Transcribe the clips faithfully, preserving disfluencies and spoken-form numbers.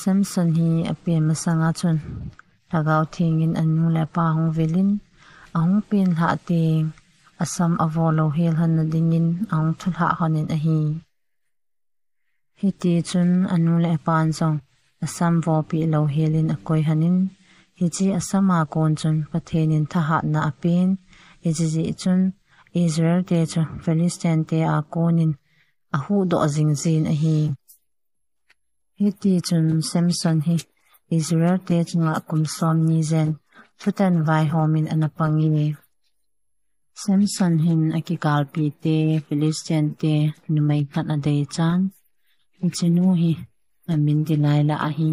Samson hi apen masanga chun Lhagao Theng in anu le apa hung vil in, ahung pen lhah teng asam avo lou hel hon nading in ahung thulhah hon in ahi. Hiti chun anu le apan jong asam vopi lou hel in akoi hon in, hiche asam a kon chun Pathen in thahatna apen, hiche jeh chun Israel te chu Philistine te a kon in ahuhdoh jing jin ahi. Hiti chun Samson hi Israel te chunga kum som ni jen thutan vaihom in ana pang e. Samson hin akigalpi te Philistine te numei khat adei chan, hiche nu hi amin Delilah ahi.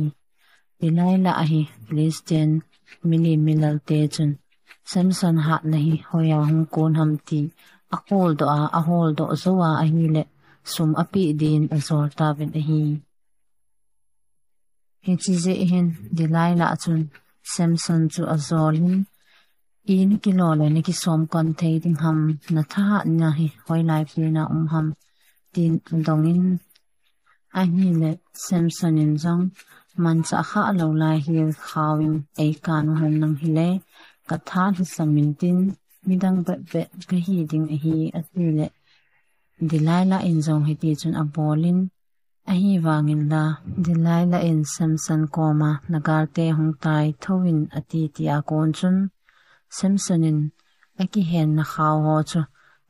Delilah ahi Philistine mili milal te chun Samson hatna hi hoiya hung kon ham ti aholdoh a, aholdoh jou a ahile sum apeh din ajol tauvin ahi. Hiche jeh hin Delilah chun Samson chu ajol in, "I nakilo le nakisom kon thei ding ham, nathahatna hi hoilai pen a um ham," tin adong in, ahile Samson in jong, "Manchah kha lou lai hel khao in eikan u hen nang hile, katha lhasam intin, midang bep bep kahi ding ahi," ati le Delilah in jong hiti chun abol in, ahivangin la Delilah in Samson koma, "Nagal te hung tai thouvin," ati tia kon chun Samson in akihenna khao ho chu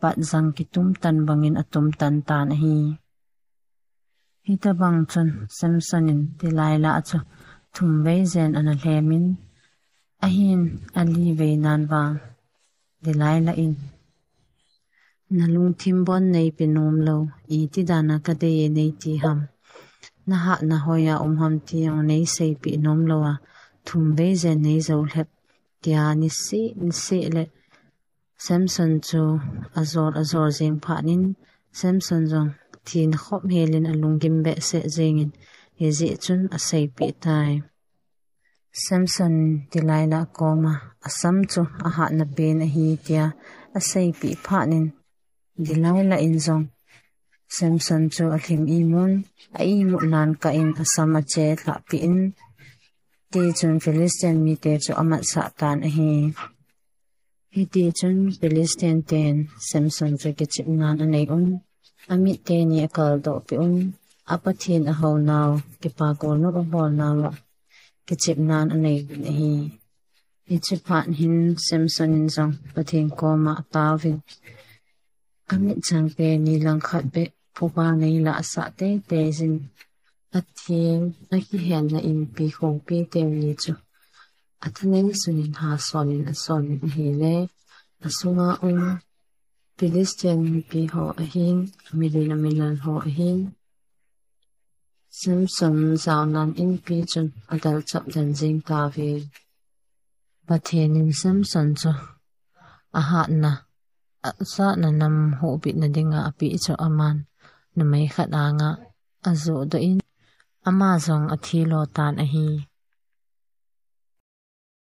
patjang kitum tan bangin atum tan tan ahi. Hitabang chun Samson in Delilah chu thum vei jen ana lhem in, ahin ali vei nan vang Delilah in, "Nalungthim bon neipe nom lou, iti dan a kadei e neiti ham? Nahatna hoiya um ham ti jong neiseipeh nom lou a, thum vei jen neijou lhep," tia niseh niseh le Samson chu ajol ajol jeng phat in, Samson jong thina khop hel in alunggim behseh jeng in, hijeh chun aseipeh tai. Samson Delilah koma asam chu ahatna pen ahi tia aseipeh phat in, Delilah in jong Samson chu alhim imun, a imut nan kah in asam ache lhah peh in, ti chun Philistine mite chu amatsah tan ahi. Hiti chun Philistine ten Samson chu kichepnan anei un, amit teni akaldoh peh un, a Pathen ahounau, kipa golnop abolnau a kichepnan anei un ahi. Hiche phat hin Samson in jong Pathen koma ataovin, "Amit chang teni langkhat beh phuba neilah sah teitei jin, atheng, akihenna inpi khongpi teni chu athanei sun in hason in ason in ahile, asunga um Philistine mipi ho ahin, amilin amilal ho ahin, Samson jaonan inpi chun adalchap den jeng tauve." Pathen in Samson chu ahatna, ajahna nam huhbitna dinga apeh chu aman numei khat anga ajohdoh in, ama jong athilo tan ahi.